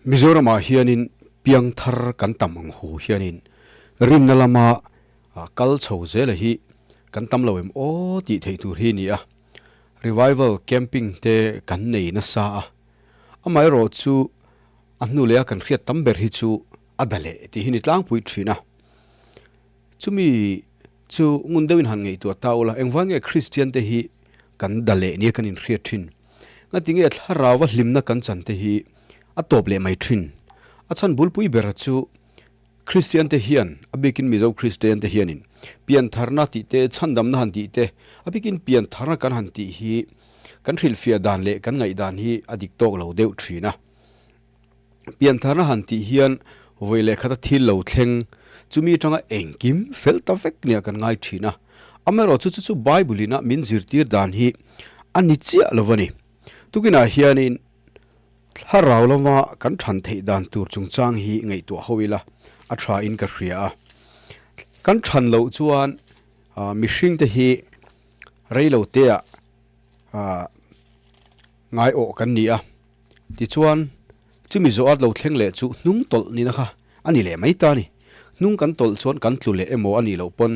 Mizoramah hianin piangthar kan tam ang hu hianin rinna lama kal chho zela hi kan tam lo em aw tih theih tur hi a ni a. Revival camping te kan nei nasa a, amaherawh chu a hnu leh a kan hriat tam ber hi chu a da leh tih hi ni tlangpui thin a. Chumi chu ngun deuhin han ngaihtuah ta ula, engvang nge Kristian te hi kan da leh nia kan inhriat thin? Ngatinge thlarau a hlimna kan chan te hi a tawp leh mai thin? A chhan bulpui bera chu Kristian te hian, a bikin Mizo Kristian te hianin piantharna tih te, chhandamna han tih te, a bikin piantharna kan han tih hi kan hrilhfiah dan leh kan ngaihdan hi a dik tawk lo deuh thin a. Piantharna han tih hian vawi leh khata thil lo thleng, chumi atanga engkim fel ta vek nia kan ngai thin a. Amaherawhchu chu chu Bible ina min zirtir dan hi a ni chiah lo a ni. Tukinah hianin thlarau lama kan than theih dan tur chungchang hi ngaihtuah ho ila a tha in ka hria a. Kan than loh chuan mihringte hi reilo teah ngaiawh kan ni a. Tichuan, chumi zawh a lo thleng leh chu hnung tawlh nihna kha a ni leh mai ta a ni. Hnung kan tawlh chuan kan tlu leh emaw a nih loh pawn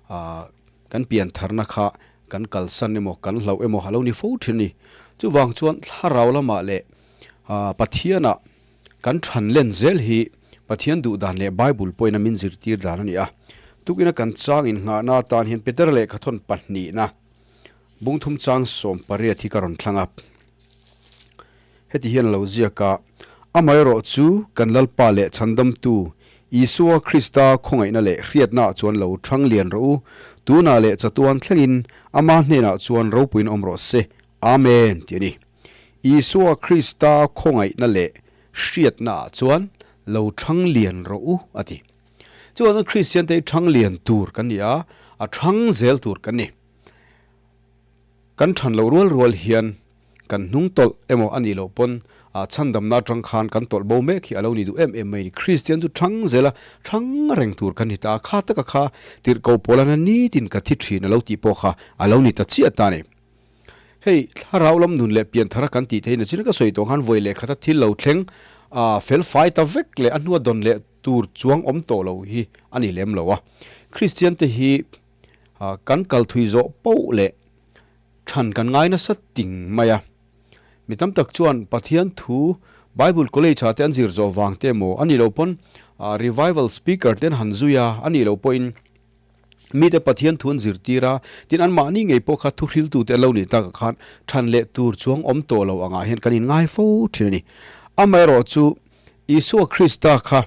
aah kan pian tharna kha kan kalsan emaw kan hlauh emaw a lo ni fo thin a ni. Chuvang chuan thlarau lamah leh aah Pathianah kan than len zel hi Pathian duh dan leh Bible pawhin a min zirtir dan a ni a. Tukina kan chang innghahna atan hian Petera lehkhathawn pahnihna Bungthum chang 18 hi ka rawn thlang a. Heti hian a lo ziak a, Amaherawh chu kan Lalpa leh Chhandamtu Isua Krista khawngaihna leh hriatnaah chuan lo thang lian rawh u, tunah leh chatuan thlengin Ama hnenah chuan ropuiin awm rawh se. Amen tih a ni. Isua Krista khawngaihna leh hriatnaah chuan lo thang lian rawh u a ti. Chuan Kristiante hi thang lian tur kan ni a, a thang zel tur kan ni. Kan than loh rual rual hian kan hnung tawlh emaw a nih loh pawn a chhandamna atang khan kan tawlh bo mek hi a lo ni duh em em mai a ni. Kristian chu thang zela thang reng tur kan ni ta a, kha taka kha tirhkoh pawlana nitin ka thi thin a lo tih pawh kha a lo ni ta chiah ta a ni. Hei thlarau lam nun leh pianthara kan tih theihna chin ka sawi tawh khan vawi leh khata thil lo thleng a fel fai ta vek leh a hnua dawn leh tur chuang awm tawh lo hi a ni lem lo a. Kristian te hi Kan kal thui zawh poh leh than kan ngai nasa ting mai a. Mi tam tak chuan Pathian thu Bible College ah te an zir zawh vang te emaw a nih loh pawn Revival Speaker te an han zui a, a nih loh pawhin mite Pathian thu an zirtir a, tin anmahni ngei pawh kha thuhriltu te an lo nih takah khan than leh tur chuang awm tawh lo angah hian kan inngai fo thin a ni. Amaherawhchu Isua Krista kha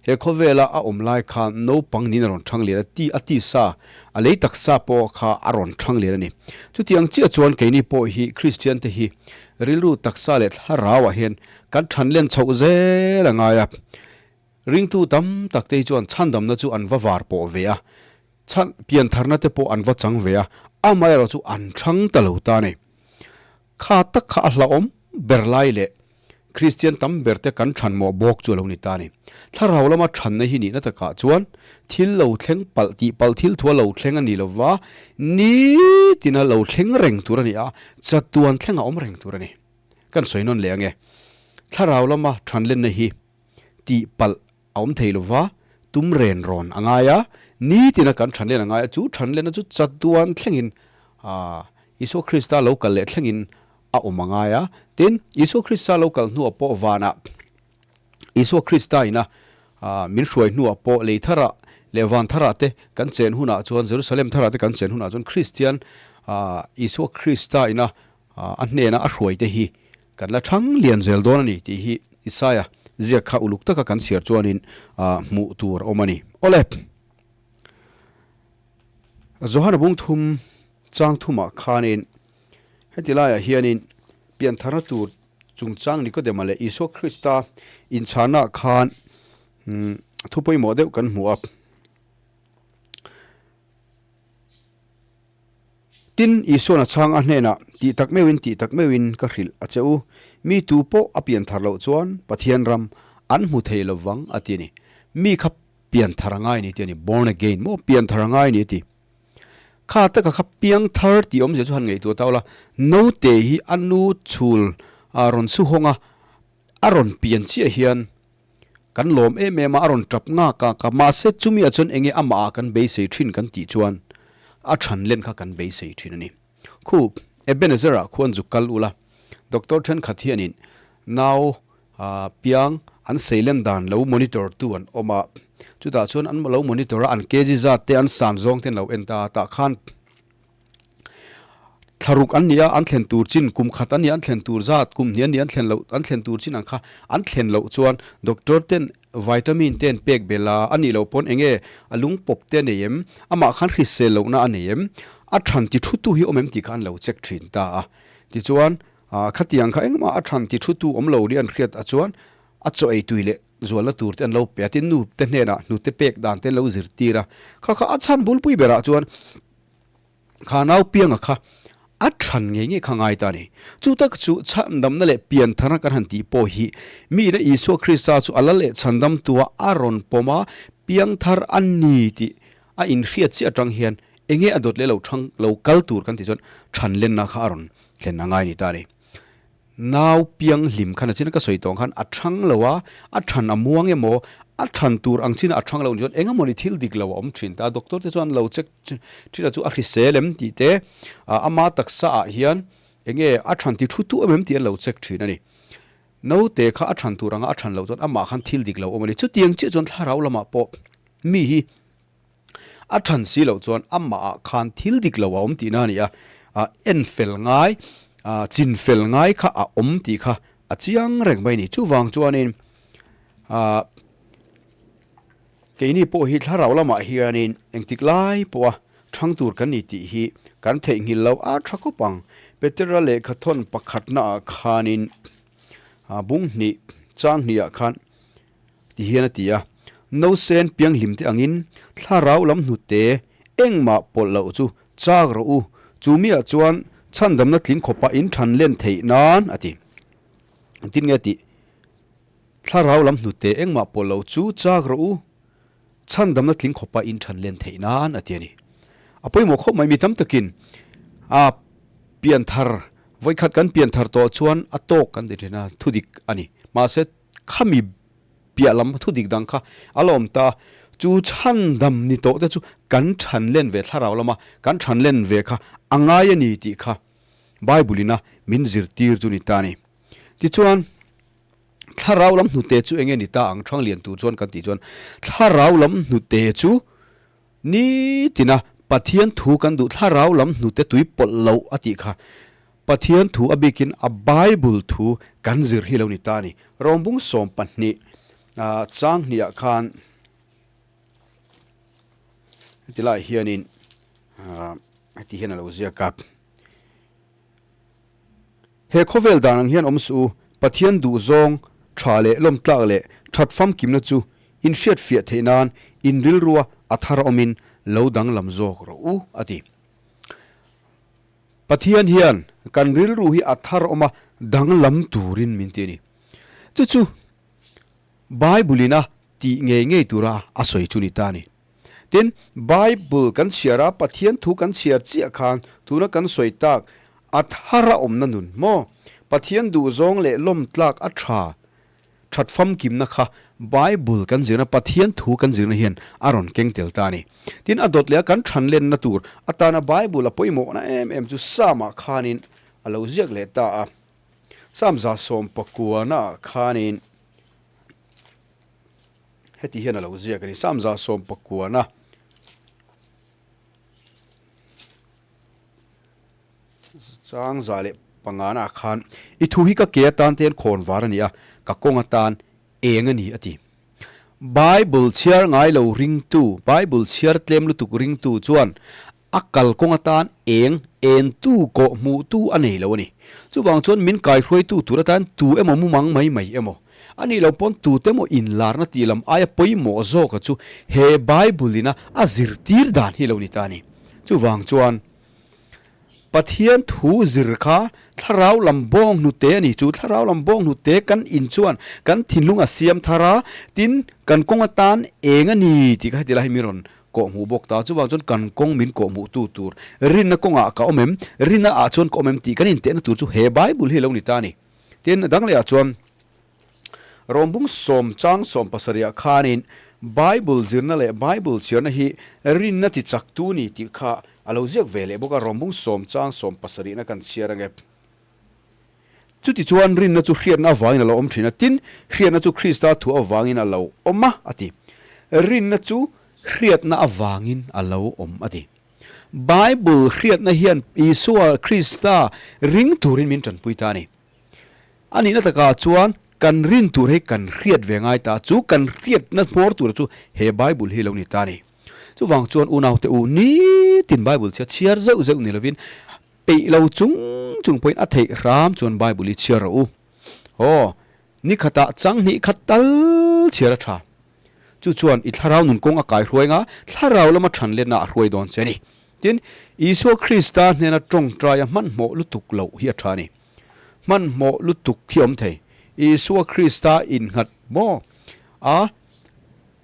He khawvela a awm lai khan naupang niin a rawn thang lian a, ti a tisa, a lei taksa pawh kha a rawn thang lian a ni. Chutiang chiah chuan keini pawh hi Kristian te hi rilru taksa leh thlarauah hian kan than len chhoh zel a ngai a. Ringtu tam tak te hi chuan chhandamna chu an va var pawh ve a, chhan piantharna te pawh an va chang ve a, amaherawh chu an thang ta lo ta a ni. Kha tak kha a hlauhawm ber lai leh Kristian tam berte kan thanmawh bawk chu a lo ni ta a ni. Thlarau lama thanna hi nihna takah chuan thil lo thleng palh tih palh thil thua lo thleng a ni lova, nitina lo thleng reng tur a ni a, chatuan thleng a awm reng tur a ni. Kan sawi nawn leh ange. Thlarau lama thanlenna hi tih palh a awm thei lova, tum ren rawn a ngai a, nitina kan thanlen a ngai a, chu thanlenna chu chatuan thlengin Isua Krista lo kal leh thlengin a awm a ngai a. Tin, Isua Krista lo kal hnuah pawh vanah Isua Krista ina min hruai hnuah pawh lei tharah leh van tharah te kan chen hunah chuan Jerusalem tharah te kan chen hunah chuan Kristian Isua Krista ina a hnena a hruai te hi kan la thang lian zel dawn a ni tih hi Isaia ziak kha uluk taka kan chhiar chuanin hmuh tur a awm a ni. Awle! Johana bung thum chang thumah khanin Heti laiah hianin piantharna tur chungchang Nikodema leh Isua Krista inchhannaah khan thu pawimawh deuh kan hmu a. Tin, Isua'n a chhang a hnenah, Tih tak meuhin, tih tak meuhin ka hrilh a che u, mi tu pawh a pianthar loh chuan Pathian ram an hmu thei lo vang a ti a ni. Mi kha pianthar a ngai a ni ti a ni, born again maw, pianthar a ngai a ni a ti. Kha taka kha piang thar tih awmzia chu han ngaihtuah ta ula, naute hi a nu chhul a rawn su hawng a, A rawn pian chiah hian kan lawm em em a, a rawn tap ngak a, ka mahse chumi ah chuan enge amah ah kan beisei thin kan tih chuan a than len kha kan beisei thin a ni. Khu Ebenezer ah khuan zuk kal ula, doctor thenkhat hianin nau piang an seilen dan lo monitor tu an awm a, chutah chuan an lo monitor a, an kg zat te an san zawng te an lo en ta a, tah khan Thlaruk an nia an thlen tur chin, kum khat an nia an thlen tur zat, kum hnih an nia an thlen loh an thlen tur chin ang kha an thlen loh chuan doctor ten vitamin te an pek belh a, a nih loh pawn enge a lung pawp te a nei em, amah khan hrisel lohna a nei em, a than ti thu tu hi awm em tih kha an lo check thin ta a. Tichuan khatiang kha engmah a than ti thu tu awm lo nia an hriat a chuan a chaw ei tui leh zualna tur te an lo pe a, tin nu te hnenah hnute pek dan te an lo zirtir a, kha kha a chhan bulpui berah chuan Kha nau pianga kha a than ngei ngei kha ngai ta a ni. Chu tak chu chhandamna leh piantharna kan han tih pawh hi miin a Isua Krista chu a la leh chhandamtua a rawn pawm a, piangthar a ni tih a inhriat chiah atang hian enge a dawt leh lo thang lo kal tur kan tih chuan thanlenna kha a rawn thlen a ngai ni ta a ni. Nau piang hlim khan a chin a ka sawi tawh ang khan a thang lo a, a than a muang emaw, a than tur ang chin a thang lo ni chuan eng emawni thil dik lo a awm thin ta. Doctor te chuan lo check thin a chu a hrisel em tih te, ama taksa ah hian enge a than ti thu tu em em tih an lo check thin a ni. Naute kha a than tur anga a than loh chuan amah khan thil dik lo a awm a ni. Chutiang chiah chuan thlarau lamah pawh mi hi A than si loh chuan amahah khan thil dik lo a awm tihna a ni a, en fel ngai, chin fel ngai kha a awm tih kha a chiang reng mai a ni. Chuvang chuanin keini pawh hi thlarau lamah hianin engtik lai pawha thang tur kan ni tih hi kan theihnghilh lo a tha khawp ang. Petera lehkhathawn pakhatnaah khanin bung hnih chang hnihah khan Ti hian a ti a, Nausen pianghlim te angin thlarau lam hnute engmah pawlh loh chu chak rawh u, chu miah chuan chhandamna tling khawpa in than len theih nan a ti. Engtin nge tih? Thlarau lam hnute engmah pawlh loh chu chak rawh u, chhandamna tling khawpa in than len theih nan a ti a ni. A pawimawh khawp mai mi tam takin a pianthar, vawikhat kan pianthar tawh chuan a tawk kan ti thin a, thudik a ni. Mahse, Khami piah lam thu dik dang kha a la awm ta, chu chhandam ni tawh te chu kan than len ve thlarau lama kan than len ve kha a ngai a ni tih kha Bible ina min zirtir chu ni ta a ni. Tichuan, thlarau lam hnute chu enge ni ta ang Thanglian tur chuan kan tih chuan thlarau lam hnute chu Nitina Pathian thu kan duh thlarau lam hnute tui pawlh loh a tih kha Pathian thu a bikin a Bible thu kan zir hi lo ni ta a ni. Rawngbung 12 chang hniah khan heti lai hianin heti hian a lo ziak a. He khawvel dan ang hian awm suh u, Pathian duhzawng, tha leh lawmtlak leh that famkimna chu in hriatfiah theih nan in rilrua a thar awmin lo danglam zawk rawh u, a ti. Pathian hian kan rilru hi a thar awma danglam turin min ti a ni. Chu chu Bible-in a tih ngei ngei tura a sawi chu ni ta a ni. Tin, Bible kan chhiar a, Pathian thu kan chhiar chiah khan tuna kan sawi tak a thar a awmna nun maw? Pathian duhzawng leh lawmtlak a tha that famkimna kha Bible kan zirna, Pathian thu kan zirna hian a rawn keng tel ta a ni. Tin, a dawt leh a kan thanlenna tur atana Bible a pawimawhna em em chu Psalm-ah khanin a lo ziak leh ta a. Psalm 119-ah khanin. Heti hian a lo ziak a ni. Psalm 119 chang 105 ah khan i thu hi ka ke atan te hian khawn var a ni a, ka kawng atan eng a ni a ti. Bible chhiar ngai lo ringtu, Bible chhiar tlem lutuk ringtu chuan A kal kawng atan eng entu kawh hmuhtu a nei lo a ni. Chuvang chuan min kaihruaitu tur atan tu emaw mumang mai mai emaw, a nih loh pawn tute emaw inlarna tih lam aia pawimawh zawka chu he Bible ina a zirtir dan hi lo ni ta a ni. Chuvang chuan Pathian thu zir kha thlarau lam bawng hnute a ni. Chu thlarau lam bawng hnute kan in chuan kan thinlung a siam thar a, tin kan kawng atan eng a ni tih kha heti lai hi min rawn Kawh hmuh bawk ta. Chuvang chuan kan kawng min kawh hmuh tu tur rinna kawngah ka awm em? Rinna ah chuan ka awm em tih kan intehna tur chu he Bible hi a lo ni ta a ni. Tin, a dang lehah chuan Rawmbung sawm chang 70 ah khanin Bible zirna leh Bible chhiarna hi rinna ti chaktu ni tih kha a lo ziak ve leh bawk a, Rawmbung sawm chang 70 na kan chhiar ange. Chutichuan rinna chu hriatna avangin a lo awm thin a, tin, hriatna chu Krista thu avangin a lo awm a, a ti. Rinna chu hriatna avangin a lo awm, a ti. Bible hriatna hian Isua Krista ring turin min tanpui ta a ni. A nihna takah chuan kan rin tur hi kan hriat ve ngai ta, chu kan hriatna hmawr tura chu he Bible hi lo ni ta a ni. Chuvang chuan unaute u, nitin Bible chhia chhiar zeuh zeuh ni lovin peih lo chung chung pawhin a theih hram chuan Bible hi chhiar rawh u. Aw, ni khatah chang hnih khat tal chhiar a tha. Chu chuan i thlarau nun kawng a kai hruai nga, thlarau lama than letna a hruai dawn che a ni. Tin, Isua Krista hnena tawngtai a hmanhmawh lutuk loh hi a tha a ni. Hmanhmawh lutuk hi a awm thei. Isua Krista innghat maw? A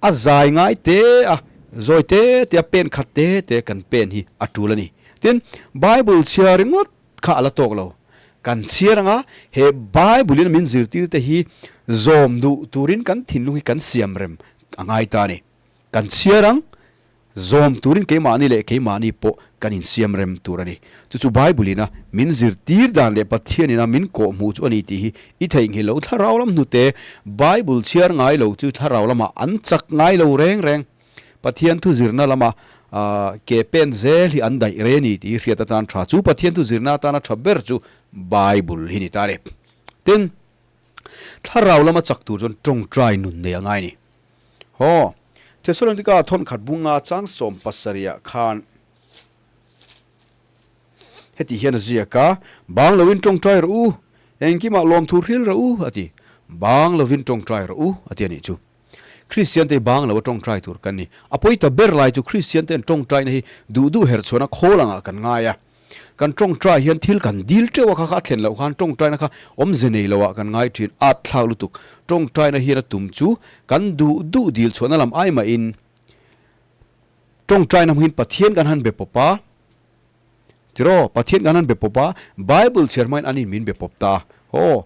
a zai ngai te a, zawi te te a pen khat te te kan pen hi a tul a ni. Tin, Bible chhiar ringawt kha a la tawk lo. Kan chhiar anga he Bible in min zirtir te hi zawm duh turin kan thinlung hi kan siam rem a ngai ta a ni. Kan chhiar ang, zawm turin keimahni leh keimahni pawh kan insiam rem tur a ni. Chu chu Bible ina min zirtir dan leh Pathian ina min kawhhmuh chu a ni tih hi i theihnghilh lo. Thlarau lam hnute Bible chhiar ngai lo chu thlarau lamah an chak ngai lo reng reng. Pathian thu zirna lama ke pen zel hi an daih rei a ni tih hi hriat atan tha. Chu Pathian thu zirna atana tha ber chu Bible hi ni ta a ni. Tin, thlarau lama chak tur chuan tawngtai nun nei a ngai a ni. Haw, Thesalonika thawn khat bunga chang 70 ah khan heti hian a ziak a, Bang lovin tawngtai rawh u, engkimah lawmthu hril rawh u, a ti. Bang lovin tawngtai rawh u, a ti a nih chu. Kristian te hi bang lo a tawngtai tur kan ni. A pawi ta ber lai chu Kristian te an tawngtaina hi duh duh herh chhuahna khawl angah kan ngai a. Kan tawngtai hian thil kan dil teuh a kha kha a thlen loh khan tawngtaina kha awmze nei lo ah kan ngai thin at thlak lutuk. Tawngtaina hian a tum chu kan duh duh dil chhuahna lam ai mahin tawngtaina hmangin Pathian kan han be pawp a. Tiraw, Pathian kan han be pawp a, Bible chhiar hmain an in min be pawp ta. Aw,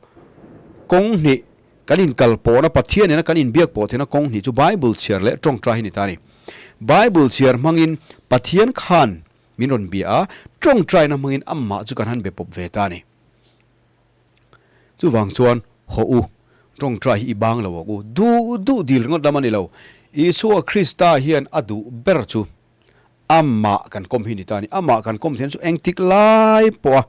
kawng hnih kan inkal pawhna Pathian nena kan inbiak pawh theihna kawng hnih chu Bible chhiar leh tawngtai hi ni ta a ni. Bible chhiar hmangin Pathian khan min rawn bia a, tawngtaina hmangin amah chu kan han be pawp ve ta a ni. Chuvang chuan haw u, tawngtai hi i bang lo ang u, duh duh dil ringawt lam a ni lo. Isua Krista hian a duh ber chu Amah kan kawm hi ni ta a ni. Amah kan kawm theihna chu engtik lai pawha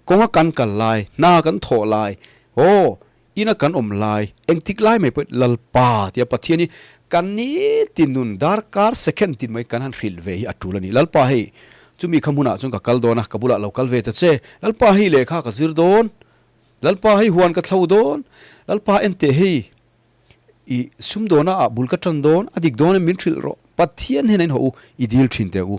kawnga kan kal lai, hna kan thawh lai, aw, ina kan awm lai, engtik lai mai pawhin Lalpa tia Pathian hi kan nitin nun darkar second tin mai kan han hrilh ve hi a tul a ni. Lalpa hei chumi kha hmunah chuan ka kal dawn a, ka bulah lo kal ve ta che. Lalpa hei lehkha ka zir dawn, Lalpa hei huan ka thlo dawn, Lalpa enteh hei I sumdawna ah bul ka tan dawn, a dik dawn em min hrilh rawh. Pathian hian a inhawh u, i dil thin teh u.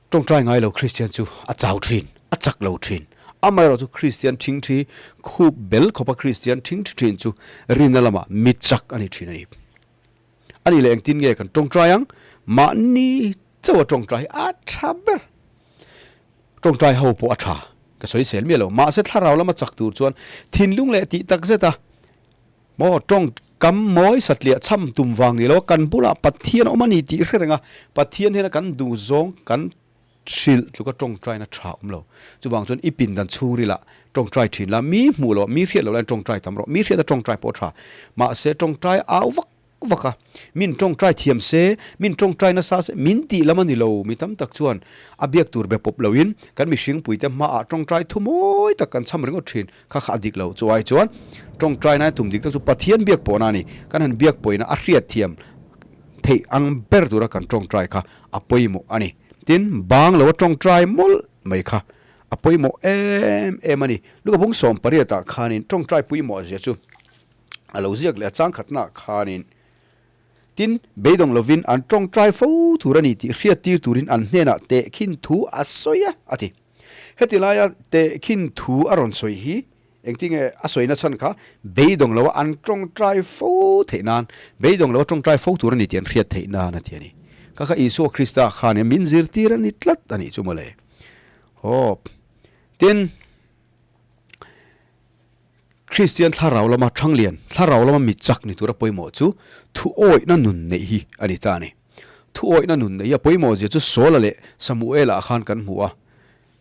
Tawngtai ngai lo Kristian chu a chau thin, a chak lo thin. Amaherawh chu Kristian thingthi khup bel khawpa Kristian thingthi thin chu rinna lamah mi chak a ni thin a ni. A nih leh engtin nge kan tawngtai ang? Mahni chauha tawngtai hi a tha ber. Tawngtai ho pawh a tha, ka sawi sel miah lo. Mahse thlarau lama chak tur chuan thinlung leh tih tak zet a, maw tawng kam mawi satliah chham tum vang ni lo, kan bulah Pathian a awm a ni tih hre reng a, Pathian hian a kan duh zawng kan hrilh tluka tawngtaina tha awm lo. Chuvang chuan i pindan chhungril ah tawngtai thin la, mi hmuh loh, mi hriat loh laiin tawngtai tam rawh. Mi hriata tawngtai pawh a tha. Mahse tawngtai au vak vak a, min tawngtai thiam se, min tawngtai nasa se, min tih lam a ni lo. Mi tam tak chuan a biak tur be pawp loin kan mihringpuite hmaah tawngtai thu mawi tak kan chham ringawt thin. Kha kha a dik lo. Chu ai chuan tawngtai nai tum dik tak chu Pathian biak pawhna a ni. Kan han biak pawhina a hriat thiam theih ang ber tura kan tawngtai kha a pawimawh a ni. Tin, bang lo a tawngtai mawlh mai kha a pawimawh em em a ni. Luka bung 18 ah khanin tawngtai pawimawh zia chu a lo ziak leh a chang khatnaah khanin tin, beidawng lovin an tawngtai fo tur a ni tih hriattir turin an hnenah tehkhin thu a sawi a, a ti. Heti laia tehkhin thu a rawn sawi hi Engtinge a sawina chhan kha beidawng loa an tawngtai fo theih nan, beidawng loa tawngtai fo tur a ni tih an hriat theih nan a ti a ni. Kha kha Isua Krista khan hian min zirtir a ni tlat a nih chu mawle. Aw, tin, Kristian thlarau lama ṭhanglian, thlarau lama mi chak ni tura pawimawh chu thuawihna nun neih hi a ni ta a ni. Thuawihna nun neih hi a pawimawh zia chu Saula leh Samuela ah khan kan hmu a.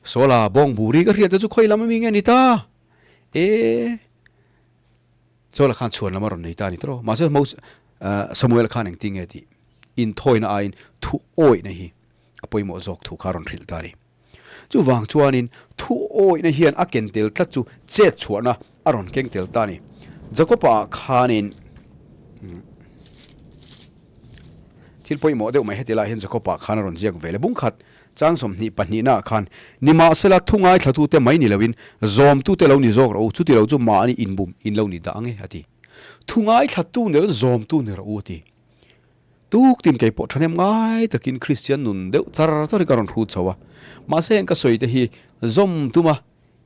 Saula bawng buri ka hriat te chu khawi lam ami nge ni ta? E. Saula khan chhuan lam a rawn nei ta a ni tawh. Mahse Samuela khan engtin nge tih inthawina aiin thuawihna hi a pawimawh zawk thu kha a rawn hrilh ta a ni. Chuvang chuanin thuawihna hian a ken tel tlat chu chet chhuahna a rawn keng tel ta a ni. Jakob-a khanin thil pawimawh deuh mai heti lai hian Jakob-a khan a rawn ziak ve le. Bungkhat chang 22 naah khan, Nimahsela thu ngaithlatute mai ni loin zawmtute lo ni zawk rawh u, chuti lo chu mahni inbum in lo ni dah ang e, a ti. Thu ngaithlatu ni loin zawmtu ni rawh u, a ti. Tuk tin kei pawh thahnem ngai takin Kristian nun deuh char char hi ka rawn hrut chho a. Mahse heng ka sawi te hi zawm tum a,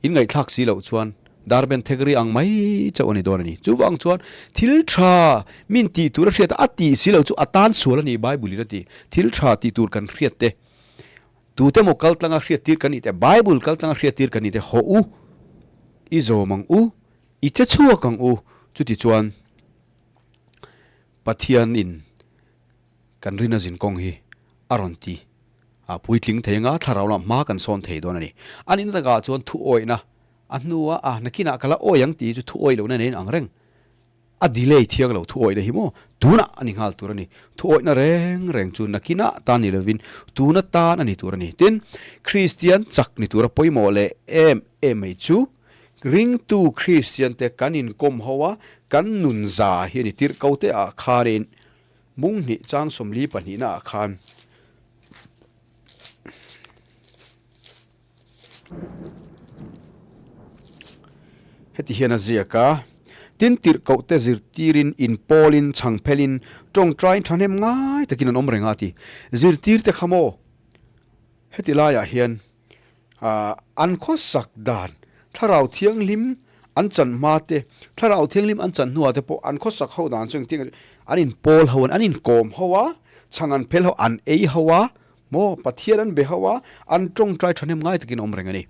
in ngaihthlak si loh chuan darben thek ri ang mai chauh a ni dawn a ni. Chuvang chuan thil tha min tih tur a hriat a, a tih si loh chu a tan sual a ni Bible in a ti. Thil tha tih tur kan hriat te, tute maw kal tlanga hriat tir kan nih te, Bible kal tlanga hriat tir kan nih te hawh u, i zawm ang u, i che chhuak ang u, chuti chuan Pathianin kan rina zin kawng hi a rawn ti a puitling thei anga thlarau lamah hma kan sawn thei dawn a ni. A nihna takah chuan thu awihna a hnua a nakinah ka la awi ang tih hi chu thu awih lohna nen ang reng. A delay thiang lo thu awihna hi maw tunah a ni nghal tur a ni. Thu awihna reng reng chu nakinah tan ni lovin tuna tan a ni tur a ni. Tin, Kristian chak ni tura pawimawh leh em em mai chu Ringtu Kristiante kan inkawm ho a, kan nun za hi a ni. Tirhkote ah khanin mung hnih chang 40 pahnihna ah khan heti hian a ziak a, Tin, tirhkohte zirtirin, inpawlin, chhangphelin, tawngtaiin thahnem ngai takin an awm reng a, a ti. Zirtirte kha maw? Heti laiah hian An khawsak dan, Thlarau Thianghlim an chan hma te, Thlarau Thianghlim an chan hnuah te pawh an khawsak ho dan chu engtin an inpawl ho an, an inkawm ho a, chhang an phel ho, an ei ho a, maw Pathian an be ho a, an tawngtai thahnem ngai takin a awm reng a ni.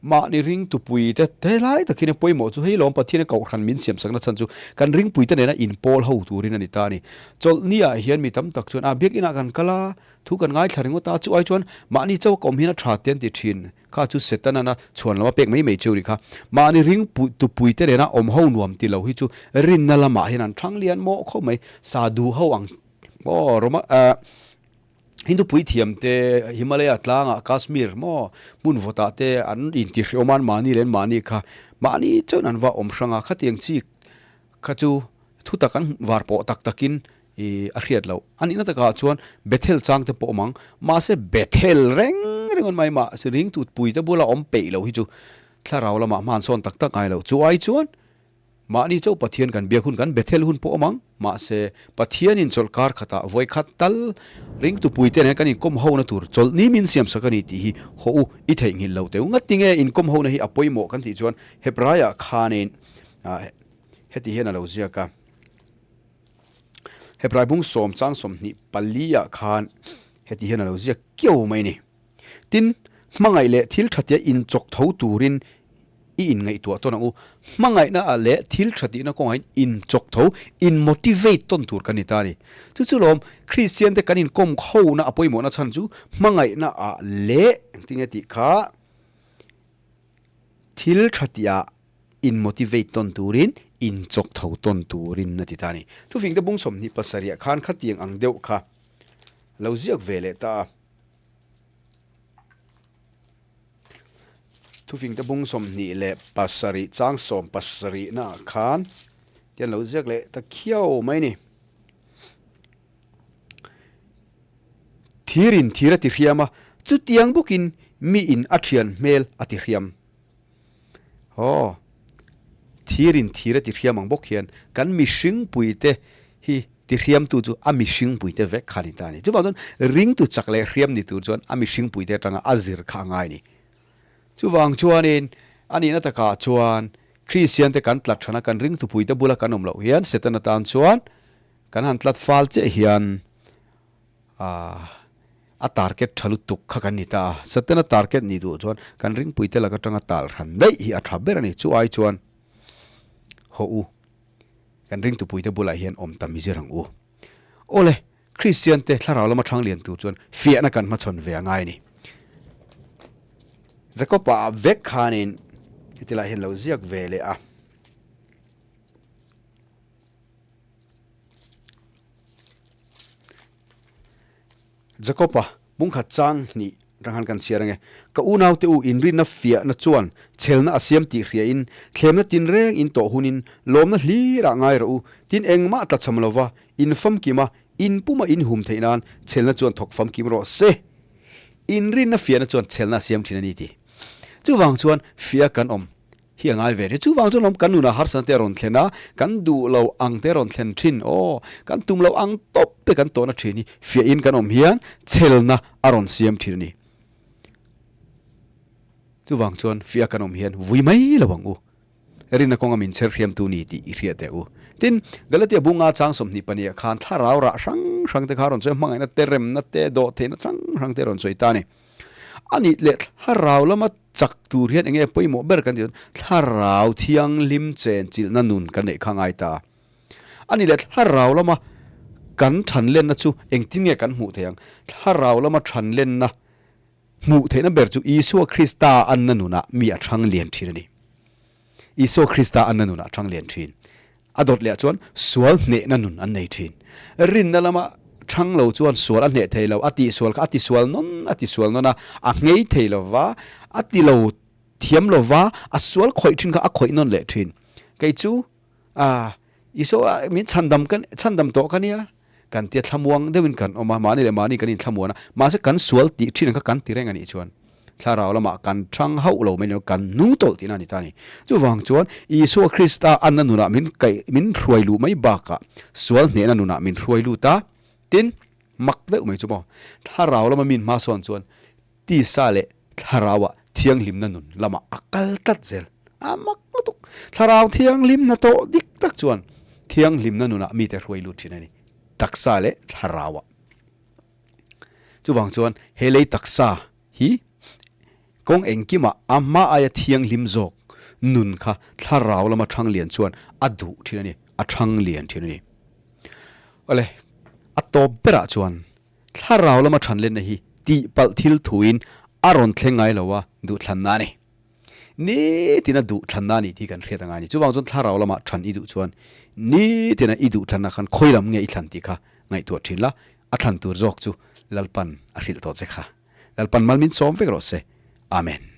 Mahni ringtupui te te lai takin a pawimawh chu hei lawm Pathian a kohhran min siamsakna chhan chu kan ringpui te nena inpawl ho turin a ni ta a ni. Chawlhni ah hian mi tam tak chuan a biakinah kan kal a, Thu kan ngaithla ringawt a, chu ai chuan mahni chauh ka awm hian a tha te an ti thin. Kha chu Setana'n chhuan lama pek mai mai cheu ni kha. Mahni ring tupui te nena awm ho nuam ti lo hi chu rinna lamah hian an thang lian mawh khawp mai. Sadhu ho ang maw Roma eh Hindu puithiam te Himalaya tlangah Kashmir maw hmun vawtah te an intihriawm a, an mahni leh an mahni kha mahni chauhin an va awm hrang a, khatiang chi kha chu thutak an var pawh tak takin I a hriat loh. A nihna takah chuan Bethel chang te pawh awm ang. Mahse Bethel reng ringawt mai mah ring tutpui te bula awm peih loh hi chu thlarau lamah hman sawn tak tak ngai lo. Chu ai chuan mahni chauh Pathian kan biak hun kan Bethel hun pawh awm ang. Mahse Pathianin chawlhkar khatah vawi khat tal ring tupui te nen kan inkawm hona tur chawlhni min siamsak a ni tih hi haw u i theihnghilh lo teu. Ngati nge inkawm hona hi a pawimawh kan tih chuan Hebraiah khanin heti hian a lo ziak a. Hebrai bung sawm chang 24 ah khan heti hian a lo ziak kiau mai a ni. Tin, hmangaih leh thil tha tia inchawk tho turin i inngaihtuah tawn ang u. Hmangaihna ah leh thil tha tihna kawngah hian inchawk tho, in motivate tawn tur kan ni ta a ni. Chu chu lawm, Kristian te kan inkawm khona a pawimawhna chhan chu hmangaihna ah leh engtin nge tih kha thil tha tih ah in motivate tawn turin, in chawk tho tawn turin a ti ta a ni. Thufingte bung 27 ah khan khatiang ang deuh kha lo ziak ve leh ta a. Thufingte bung 27 chang 70 na ah khan tian lo ziak leh ta khiau mai a ni. Thirin thir a ti hriam a, chutiang bawkin mi in a thian hmel a ti hriam. Aw, thir in thir a ti hriam ang bawk hian kan mihring puite hi ti hriamtu chu a mihring puite vek kha a ni ta a ni. Chuvang chuan ringtu chak leh hriam ni tur chuan a mihring puite atanga a zir kha a ngai a ni. Chuvang chuanin a nihna takah chuan Kristian te kan tlat thana kan ringtu puite bula kan awm loh hian Setana tan chuan kan han tlat fal chiah hian A target tha lutuk kha kan ni ta a, Satana target nih duh chuan kan ringpuite lak atanga tal hran daih hi a tha ber a ni. Chu ai chuan. Haw u, kan ringtupuite bulah hian awm tam i zir ang u. Awle, Kristian te thlarau lama thang lian tur chuan fiahna kan hmachhawn ve a ngai a ni. Jakob-a vek khanin heti lai hian lo ziak ve leh a. Jakob-a bungkhat chang hnih rang han kan chhiar ange. Ka unaute u inrinna fiahna chuan chhelna a siam tih hriain thlemna tinreng in tawh hunin lawmna hlirah ngai rawh u. Tin engmah tlachham lova in famkima in puma in hum theih nan chhelna chuan thawk famkim rawh se. Inrinna fiahna chuan chhelna a siam thin a ni ti. Chuvang chuan fiah kan awm hi a ngai ve hle. Chuvang chuan lawm kan nunah harsatna te a rawn thlen a, kan duh lo ang te a rawn thlen thin, aw, kan tum lo ang tawp te kan tawhna thin hi fiahin kan awm hian chhelna a rawn siam thin a ni. Chuvang chuan fiah kan awm hian vui mai lo ang u. Rinna kawnga min chher hriamtu ni tih i hriat teh u. Tin, Galatia bunga chang 22 ah khan thlarau rah hrang hrang te kha a rawn sawi a, hmangaihna te, remna te, dawhtheihna hrang hrang te a rawn sawi ta a ni. A nih leh thlarau lama chak tur hian enge pawimawh ber kan tih chuan thlarau thianghlim chen chilhna nun kan neih kha ngai ta. A nih leh thlarau lama kan thanlenna chu engtin nge kan hmuh theih ang? Thlarau lama thanlenna hmuh theihna ber chu Isua Krista anna nunah mi a thang lian thin a ni. Isua Krista anna nunah a thang lian thin. A dawt leh chuan sual hnehna nun an nei thin. Rinna lama thang lo chuan sual a hneh thei lo, a tihsual kha a tisual nawn a tisual nawn a, a nghei thei lo va, a ti lo thiam lo va, a sual khawih thin kha a khawih nawn leh thin. Kei chu ah Isua min chhandam ka chhandam tawh ka nia, kan tia thlamuang deuhin kan awm a, mahni leh mahni kan inthlamuan a, mahse kan sual tih thin ang kha kan ti reng a nih chuan thlarau lamah kan thang hauh lo mai ni lo, kan nung tawlh tihna a ni ta a ni. Chuvang chuan Isua Krista anna nunah min kaih min hruai luh mai bakah sual hnehna nunah min hruai lut a, tin mak deuh mai chu maw thlarau lama min hmasawn chuan Tisa leh thlarauah thianghlimna nun lamah a kal tlat zel. A mak lutuk. Thlarau thianghlimna tawh dik tak chuan thianghlimna nunah mite hruai lut thin a ni. Taksa leh thlarauah. Chuvang chuan he lei taksa hi kawng engkimah a hma aia thianghlim zawk nun kha thlarau lama thang lian chuan a duh thin a ni, a thang lian thin a ni. Awle, a tawp berah chuan Thlarau lama thanlenna hi tihpalh thil thuin a rawn thleng ngai lo a, duhthlanna a ni. Nitina duhthlanna a ni tih kan hriat a ngai a ni. Chuvang chuan thlarau lama than i duh chuan nitina i duhthlanna khan khawi lam nge i thlan tih kha ngaihtuah thin la, a thlan tur zawk chu Lalpan a hrilh tawh che kha. Lalpan mal min sawm vek rawh se. Amen.